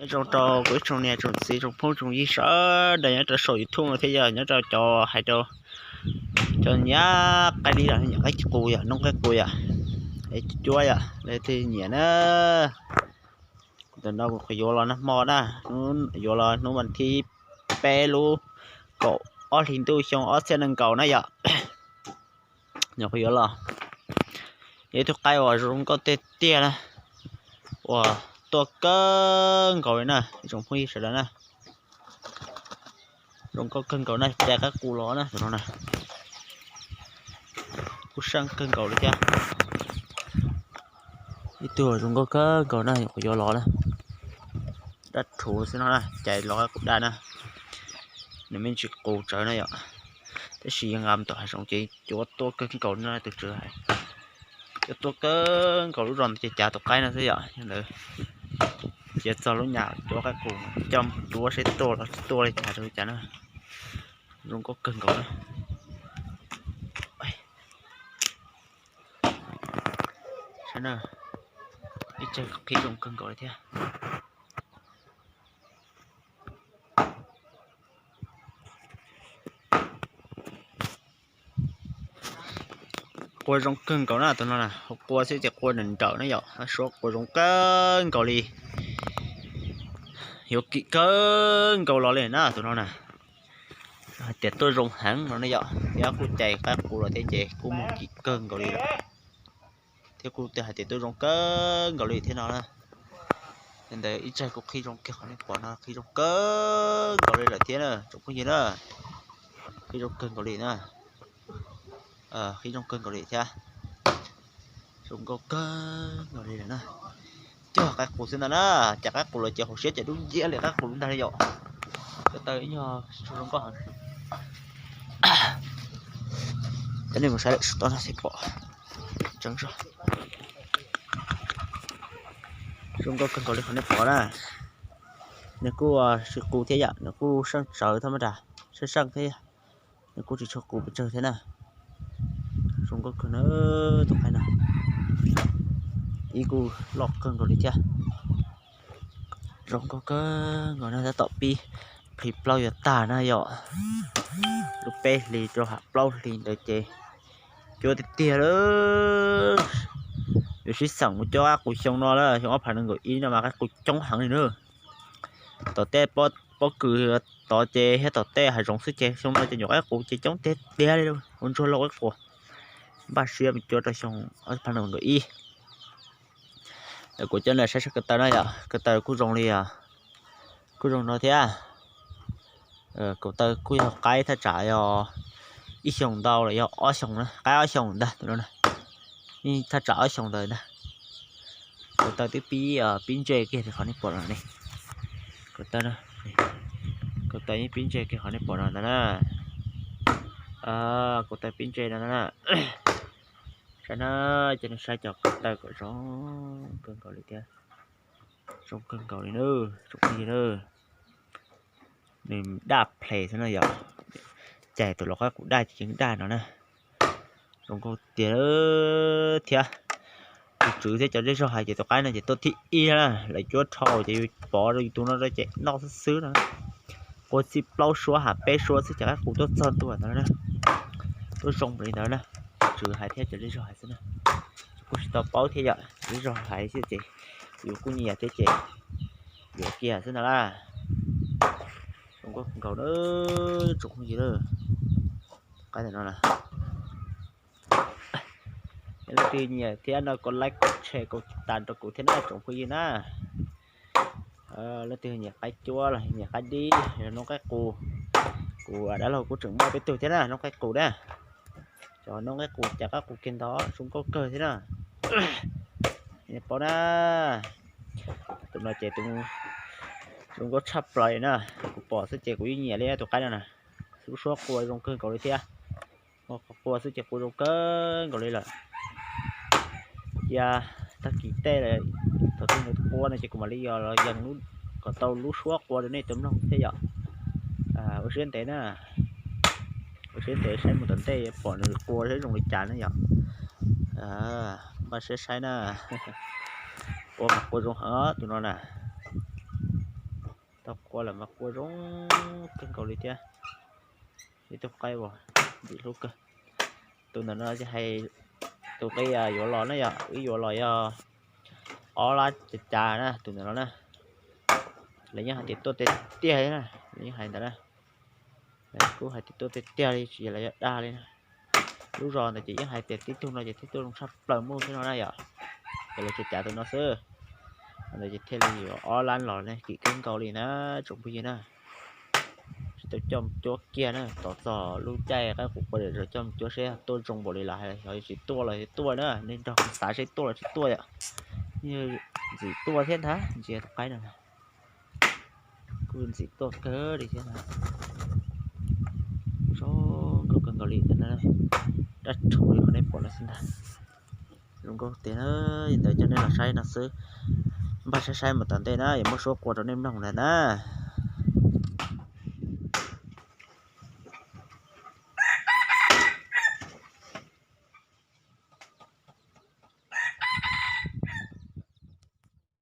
Nyob zoo rau kuv ib tsoom niam tsoom txiv tsoom phooj tsoom ywg sawv daws nyob rau saum YouTube no thiab yog nyob rau cov hais rau cov nyiam qaib dib los nyiam qaib qus yom, noob qaib qus yom, es cuab yom, leej twg nyiam na. Tam no kuv yuav los nag hmo na, yuav los hnub vas thib peb lub kaum ob hlis ntuj xyoo ob txhiab nees nkaum na yom. Nyuam qhuav yuav los, yog ib tug qaib uas zoo nkauj tiag tiag na, uas tuaj kawg nkaus li na ib tsoom phooj ywg sawv daws na. Zoo nkauj kawg nkaus na, cais qaib qus los na, tus no na, kuj seej kawg nkaus li thiab. Ib tug zoo nkauj kawg nkaus na, nyuam qhuav yuav los na, dab rhuv xwb no na, cais los qaib qus daj na. Nws me ntsis qus tsawv na yom, tab sis yog nqa mus tom hav zoov ces cuab tuaj kawg nkaus no tus tswv hais. Cuab tuaj kawg nkaus lub zos ntawd ces cav tus qaib no xwb yom, yog ntawd cia txog lub nyam cuab qaib qus coj mus cuab seb tuaj los tsis tuaj li cas rau li cas na. Zoo nkauj kawg nkaus na. Saib na, ib tsag qhib zoo kawg nkaus li thiab. Qua zoo kawg nkaus na tus no na, qua xwb ces qua nrawm nrawm na yom, suab qua zoo kawg nkaus li. Yuav kim kawg nkaus los li na tus no na. Hais tias tuaj zoo heev no ne yom, thiab kuj cais qaib qus los thiab ces kuj muag kim kawg nkaus li lawm. Thiab kuj hais tias tuaj zoo kawg nkaus li thiab no na. Ntawd ib tsag kuj qhib zoo kiag qhov nej pom no, qhib zoo kawg nkaus li lawm thiab na tsoom phooj ywg na. Qhib zoo kawg nkaus li na. Qhib zoo kawg nkaus li thiab. Zoo nkauj kawg nkaus li lawm na. Cog qaib qus xwb ntag na, cas qaib qus los ces hauv siab ces dub nciab li qaib qus ntag li yom. Cov taw ib nyuag zoo nkauj heev. Cov nej mus saib lawm sum tod no thiaj pom. Zoo nkauj kawg nkaus li qhov nej pom na. Nws kuj tsis qus thiab yom, nws kuj seej tsawv thab maj ras, seej seej thiab, nws kuj tsis tshua qus pes tsawg thiab na. Zoo nkauj kawg na, tus qaib no ib kuj loj kawg nkaus li thiab. Zoo nkauj kawg nkaus na, tab tom pib plhis plaub yuav tag na yom. Lub peb hlis rau ha plaub hlis ntawd ces cuab tiag tiag lawm. Yuav sib xeem mus cuab qaib qus xyoo no lawm, xyoo ob phav nees nkaum ib no mas qaib qus coob heev li na. Tom tej pob kws tod ces thiab tom tej hav zoov xwb ces xyoo no ces nyuam qaib qus ces coob tiag tiag li, ua ntsuag lauj qaib qus. Npaj siab mus cuab rau xyoo ob phav nees nkaum ib. Kuv coj nej saib saib ko taw na yom, ko taw kuj zoo li os, kuj zoo no thiab. Ko taw kuj yog qaib thaj tsam yog ib xyoos ntau los yog ob xyoos na, qaib ob xyoos ntag tus no na. Yeej thaj tsam ob xyoos ntawd ntag. Ko taw twb pib, pib ntse kiag li qhov nej pom no ne. Ko taw, ko taw yeej pib ntse kiag qhov nej pom no ntag na. Ko taw pib ntse no ntag na. Saib na, cov nej saib cov ko taw kom zoo kawg nkaus li thiab. Zoo kawg nkaus li na, tsoom phooj ywg na. Nws daj ple xwb no yom, cais tus lau qaib qus daj ces yeej daj no na. Zoo nkauj tiag thiab. Tus tswv thiab cov zej zog hais ces tus qaib no ces tuaj thib ib na, lawv cuab dhau ces yus pov rau yus tus no rau ces noj xwb xwb no. Qua txij plaub suab ha peb suab xwb ces qaib qus tuaj txog ntua ntawd na. Tuaj zoo li ntawd na, tus tswv hais thiab cov zej zog hais xwb na. Kuj tsis tau paub thiab yom, zej zog hais xwb ces yus kuj nyiam thiab ces yuav kiag xwb ntag na. Zoo nkauj nkaus na, tsoom phooj ywg na. Qaib ntawm no na, yog leej twg nyiam thiab no kom like, kom share, kom tib tas rau kuv thiab na tsoom phooj ywg na. Leej twg nyiam qaib cuab los nyiam qaib dib, noob qaib qus, kuv dab laug kuj tseem muaj peb tug thiab na noob qaib qus na. Cov noob qaib qus, cov qaib qus kiag ntawd zoo nkauj kawg thiab na. Nej paub na, tus no ces zoo nkauj tshaj plaws li na. Kuv pom xwb ces kuv yeej nyiam li tus qaib no na. Lub suab qua zoo kawg nkaus li thiab. Qua xwb ces qua zoo kawg nkaus li lawm. Cia tag kis tej thaum twg nws qua no ces kuv mam li los yees kom tau lub suab qua rau nej tau mloog thiab yom. Ua siab ntev na, ua siab ntev saib mus tom ntej pom nws qua saib zoo li cas na yom. Npaj siab saib na. Qua mas qua zoo heev tus no na. Tau qua lawm mas qua zoo kawg nkaus li thiab. Ib tug qaib uas ntxim hlub kawg. Tus ntawm no hais tus qib yuav los na yom, wb yuav los yog ob lab cav cav na tus ntawm no na. Lawv yeej hais tias tuaj tiag tiag li na, lawv yeej hais ntawd na. Lawv kuj hais tias tuaj tiag tiag li tsis yog lawv yuav dag li na. Lub zos ntawd ces yeej hais tias tib tug no ces tib tug zoo tshaj plaws muaj xwb no na yom. Ces lawv tsuas cav tus no xwb. Ntawd ces thiaj li yuav ob lab los ne, kim kawg nkaus li na tsoom phooj ywg na. Tsis tau coj mus cuab kiag na, tos txog lub caij qaib qus qua dam zaws coj mus cuab seb tuaj zoo npaum li los hais, yog tsis tuaj los tsis tuaj na, nej nrog kuv xav seb tuaj los tsis tuaj yom. Ntxim tuaj thiab ntag, ntsia tus qaib no kuj ntxim tuaj kawg li thiab. Zoo nkauj kawg nkaus li thiab na. Dab tshauv li qhov nej pom no xwb ntag. Zoo nkauj tiag na. Li ntawd coj nej los saib no xwb. Npaj saib saib mus tom ntej na, yuav muab suab qua rau nej mloog ntag na.